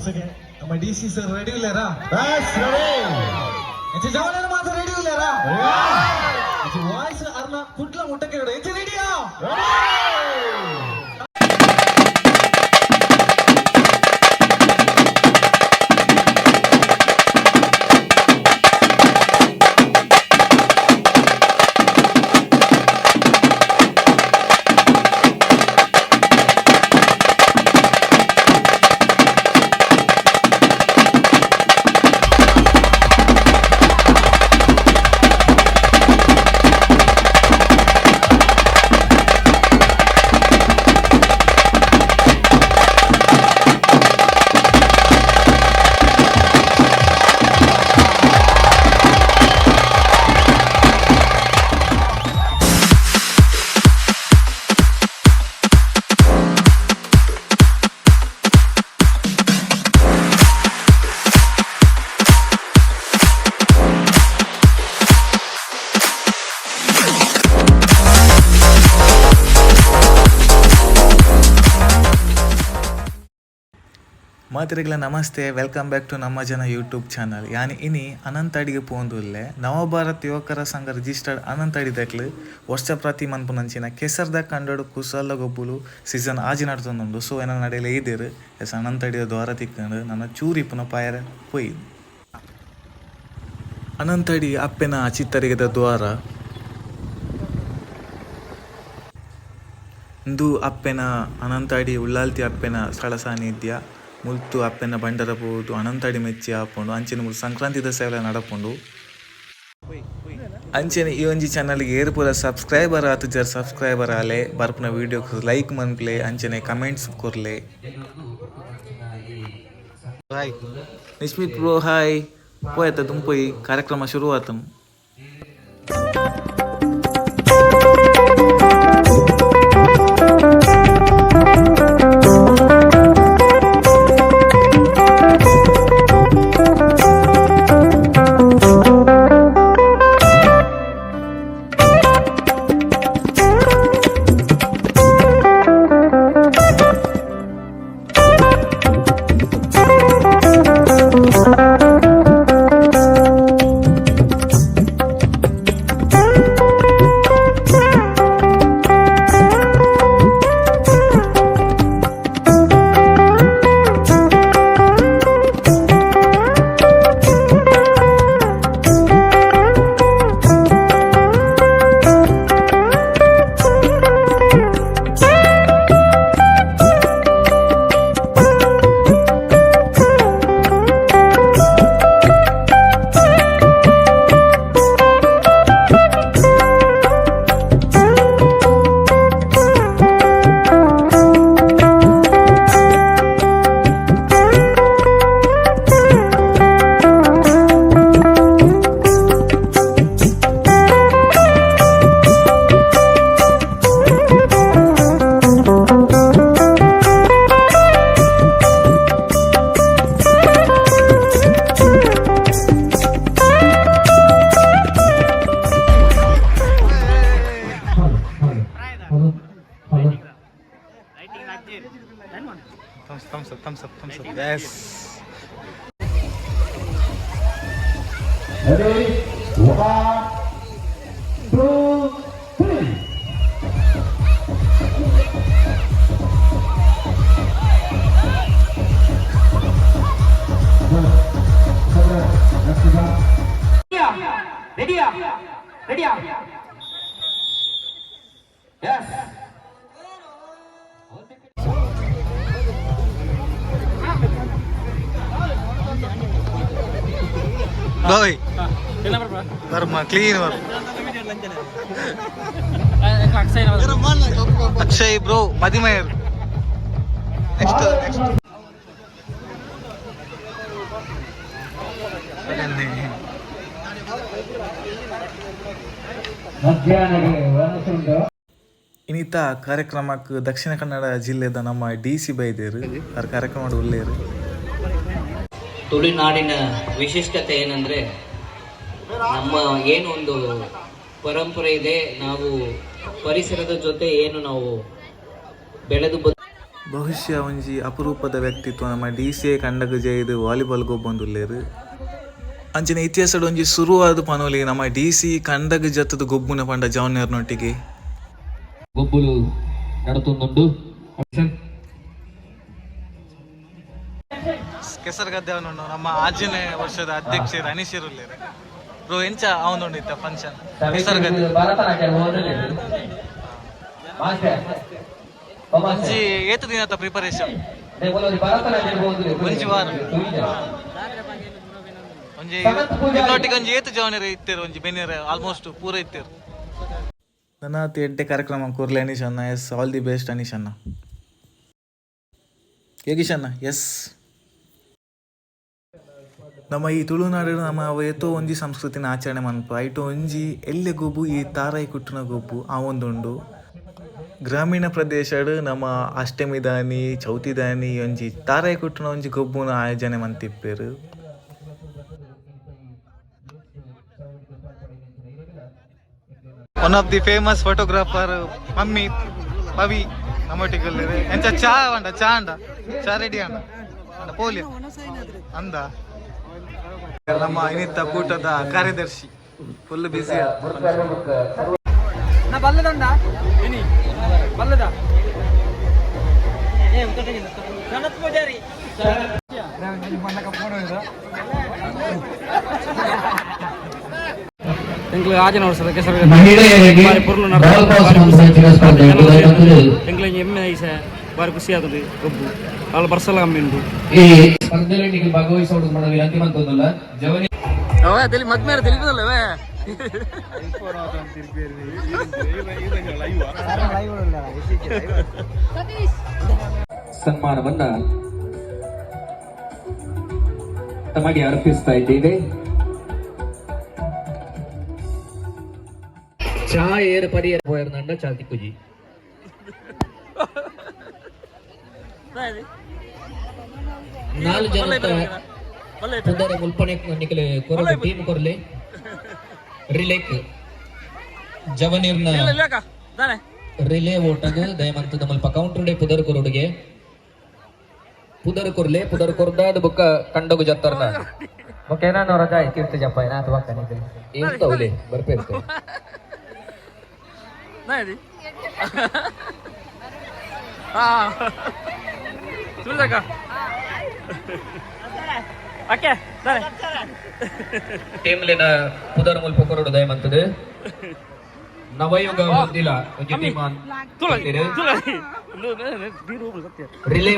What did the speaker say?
Second, ನಮ್ಮ D C sir ready ಇಲ್ಲಾರಾ? ಎಂಚ ಜವನ ಮಾತ್ರ ರೆಡಿ ಇಲ್ಲಾರಾ? ವಾಯ್ಸ್ ಅರ್ನ ಕುಡ್ಲ ಮುಟ್ಟಕ್ಕೆ ಎಂಚ ರೆಡಿಯಾ? ಮಾತೆರೆಗ್ಲ ನಮಸ್ತೆ, welcome back to ನಮ್ಮ ಜನ ಯೂಟ್ಯೂಬ್ ಚಾನಲ್. ಯಾನಿ ಇನಿ ಅನಂತಡಿಗೆ ಪೋಂದುಲ್ಲೆ. ನವಭಾರತ್ ಯುವಕರ ಸಂಘ ರಿಜಿಸ್ಟರ್ಡ್ ಅನಂತಡಿ ದಕ್ಲು ವರ್ಷ ಪ್ರತಿ ಮನ್ಪುನಂಚಿನ ಕೆಸರ್ದ ಕಂಡಡು ಕುಸಲ್ಲ ಗೊಬ್ಬುಲು ಸೀಸನ್ ಆಜಿ ನಡ್ತೊಂದುಂಡು. ಸೊ ಎನ್ನ ನಡೆಯಲೇ ಇದ್ದೀರು ಎಸ್ ಅನಂತಡಿದ ದ್ವಾರ ತಿಕ್ಕಂಡು ನನ್ನ ಚೂರಿ ಪುನ ಪಾಯರ ಪೊಯ್. ಅನಂತಡಿ ಅಪ್ಪೆನ ಚಿತ್ತರಿಗೆದ ದ್ವಾರ ಇಂದು. ಅಪ್ಪೆನ ಅನಂತಡಿ ಉಳ್ಳಾಲ್ತಿ ಅಪ್ಪೆನ ಸ್ಥಳ ಸಾನ್ನಿಧ್ಯ. ಮುಲ್ತು ಅಪ್ಪೆನ ಬಂಡರ ಪೋದು ಅನಂತಡಿ ಮೆಚ್ಚಿ ಆಪುಂಡು. ಅಂಚನೆ ಮುಲ್ ಸಂಕ್ರಾಂತಿದ ಸೇವೆ ನಡಪುಂಡು. ಅಂಚನೆ ಈ ಒಂಜಿ ಚಾನಲ್ಗೆ ಏರ್ ಪೂರ ಸಬ್ಸ್ಕ್ರೈಬರ್ ಆತುಜರ್, ಸಬ್ಸ್ಕ್ರೈಬರ್ ಆಲೆ. ಬರ್ಪುನ ವೀಡಿಯೋ ಲೈಕ್ ಮನ್ಪ್ಲೆ, ಅಂಚನೆ ಕಮೆಂಟ್ಸ್ ಕೊರ್ಲೆ. Hi Nishmith bro, hi. ಪೋಯತ ದುಂಪೊಯಿ, ಕಾರ್ಯಕ್ರಮ ಶುರು ಆತಂ. Thumbs up, thumbs up, thumbs up. Yes. Ready? One, two, three. ரெடியா? ரெடியா? எஸ். ಬಾಯ್ ಬರ್ಮ ಕ್ಲೀನ್ ಬರ್. ಅಕ್ಷಯ್ ಬ್ರೋ ಮದಿಮಯರ್. Next next. ಮಧ್ಯಾಹ್ನಗೆ ವನಸುಂಡು. ಇನ್ನಿತ ಕಾರ್ಯಕ್ರಮಕ್ಕೆ ದಕ್ಷಿಣ ಕನ್ನಡ ಜಿಲ್ಲೆದ ನಮ್ಮ ಡಿ ಸಿ ಬೈದೇರು ಅವ್ರ ಕಾರ್ಯಕ್ರಮ ಉಲ್ಲೇರು. ತುಳುನಾಡಿನ ವಿಶಿಷ್ಟತೆ ಏನಂದ್ರೆ, ನಮ್ಮ ಏನು ಒಂದು ಪರಂಪರೆ ಇದೆ, ನಾವು ಪರಿಸರದ ಜೊತೆ ಏನು ನಾವು ಬೆಳೆದು ಬಂದ ಬಹುಶಃ ಒಂಜಿ ಅಪರೂಪದ ವ್ಯಕ್ತಿತ್ವ ನಮ್ಮ ಡಿ ಸಿ ಎ ಕಂಡಗ ಜೈದು ವಾಲಿಬಾಲ್ ಗೊಬ್ಬೊಂದುಲ್ಲೆರ್. ಅಂಚಿನ ಇತಿಹಾಸಡ್ ಒಂಜಿ ಸುರುವಾದ್ ಪನೊಲಿ ನಮ್ಮ ಡಿ ಸಿ ಕಂಡಗ ಜತ್ತದ ಗೊಬ್ಬುನ ಪಂಡ ಜವನೆರ್ನೊಟ್ಟಿಗೆ. ಗೊಬ್ಬುಲು ನಡತೊಂದುಂಡು. ಕೆಸರುಗದ್ದೆ ನಮ್ಮ ಆಜನೇ ವರ್ಷದ ಅಧ್ಯಕ್ಷರು ಅನಿಶಿರುಲ್ಲೇರು. ಬ್ರೋ, ಎಂಚ ಅವನುಂಡಿತ್ತ ಫಂಕ್ಷನ್ ಕೆಸರುಗದ್ದೆ? ಒಂಜಿ ಏತು ದಿನದ ಪ್ರಿಪರೇಷನ್? ಒಂಜಿ ವಾರ. ಒಂಜಿ ಇನ್ನೊಟ್ಟಿಗೆ ಒಂಜಿ ಏತು ಜವನರು ಇತ್ತೇರು, ಒಂಜಿ ಬೆನ್ನಿರ ಆಲ್ಮೋಸ್ಟ್ ಪೂರ ಇತ್ತೇರು. ನನ್ನ ಎಡ್ಡೆ ಕಾರ್ಯಕ್ರಮ ಕೂರ್ಲೆ ಅನೀಶ್ ಅಣ್ಣ. Yes, all the best Anish ಅಣ್ಣ. ಯೋಗೀಶ್ ಅಣ್ಣ, ಎಸ್. ನಮ್ಮ ಈ ತುಳುನಾಡು ನಮ್ಮ ಏತೋ ಒಂಜಿ ಸಂಸ್ಕೃತಿನ ಆಚರಣೆ ಮನ್ಪ. ಐಟು ಒಂಜಿ ಎಲ್ಲೆ ಗೊಬ್ಬು ಈ ತಾರಾಯಿ ಕುಟ್ಟುನ ಗೊಬ್ಬು ಆ ಒಂದುಂಡು. ಗ್ರಾಮೀಣ ಪ್ರದೇಶಡ್ ನಮ್ಮ ಅಷ್ಟಮಿ ದಾನಿ, ಚೌತಿ ದಾನಿ ಒಂಜಿ ತಾರಾಯಿ ಕುಟ್ಟುನ ಒಂಜಿ ಗೊಬ್ಬುನ ಆಯೋಜನೆ ಮಂತಿಪ್ಪೆರ್. One of the famous photographer mummy Pavi ನಮ್ಮೊಟ್ಟಿಗೆ. ಎಂಚ ಚಾ ಅಂಡ? ಚಾ ಅಂಡ, ಚಾ ರೆಡಿ ಅಂಡ ಅಂಡ ಪೋಲಿ ಅಂದ. ನಮ್ಮ ಇನ್ನಿತ್ತ ಕೂಟದ ಕಾರ್ಯದರ್ಶಿ ಫುಲ್ ಬಿಸಿ. ಎಂಕ್ಲು ಆಜನ ವರ್ಷದ ಕೆಸರು ಮಹಿಳೆಯರಿಗೆ ಬಾರಿ ಪೊರ್ಲು ಬಾಲ್ ಪಾಸ್ ಮಂತ್ರಿ ಸ್ಪರ್ಧೆ ಉಂಟು. ಎಂಕ್ಲ ಎಮ್ಮೆ ಐಸೆ, ಬಾರಿ ಖುಷಿ ಆತದೆ. ಗೊಬ್ಬು ಅಲ್ಲ ಬರ್ಸಲ ಕಮ್ಮಿ ಉಂಟು. ಈ ಸ್ಪರ್ಧೆಯಲ್ಲಿ ಭಾಗವಹಿಸುವುದು ಮಾಡಲು ವಿನಂತಿ ಮಂತೊಂದುಲ್ಲ ಜವನಿ. ಸನ್ಮಾನವನ್ನ ತಮಗೆ ಅರ್ಪಿಸ್ತಾ ಇದ್ದೇವೆ. ಚಾ ಏರ್ ಪರಿಯರ್ ಪೋಯರ್ನಂಡ ಚಾಲ್ತಿ ಕುಜಿ. ನಾಲ್ ಜನತ ಪುದರ ಮುಲ್ಪನೆ ನಿಕಲೆ ಕೊರಡು, ಟೀಮ್ ಕೊರ್ಲೆ. ರಿಲೇಕ್ ಜವನೀರ್ನ ರಿಲೇ ಓಟಗ್ ದಯಮಂತದ ಮುಲ್ಪ ಕೌಂಟರ್ ಡೇ ಪುದರ್ ಕೊರಡುಗೆ. ಪುದರ್ ಕೊರ್ಲೆ, ಪುದರ್ ಕೊರ್ದಾದ ಬೊಕ್ಕ ಕಂಡಗು ಜತ್ತರ್ನ. ಓಕೆ, ನಾನು ರಜಾ ಕೀರ್ತಿ ಜಪ್ಪ ಏನಾಯ್ತು ಬಕ್ಕ. ಎಂತ ಅವಲೆ ಬರ್ಪೇರ್ತೆ. ಟೀಮ್ಲಿನ ಪುದರ್ ಮುಲ್ಪ ಕೊರಡು ದಯಮಂತದ. ನವಯುಗ ಹೊಂದಿಲ್ಲ ಒಂಜಿ ಟೀಮ್ ರಿಲೇ.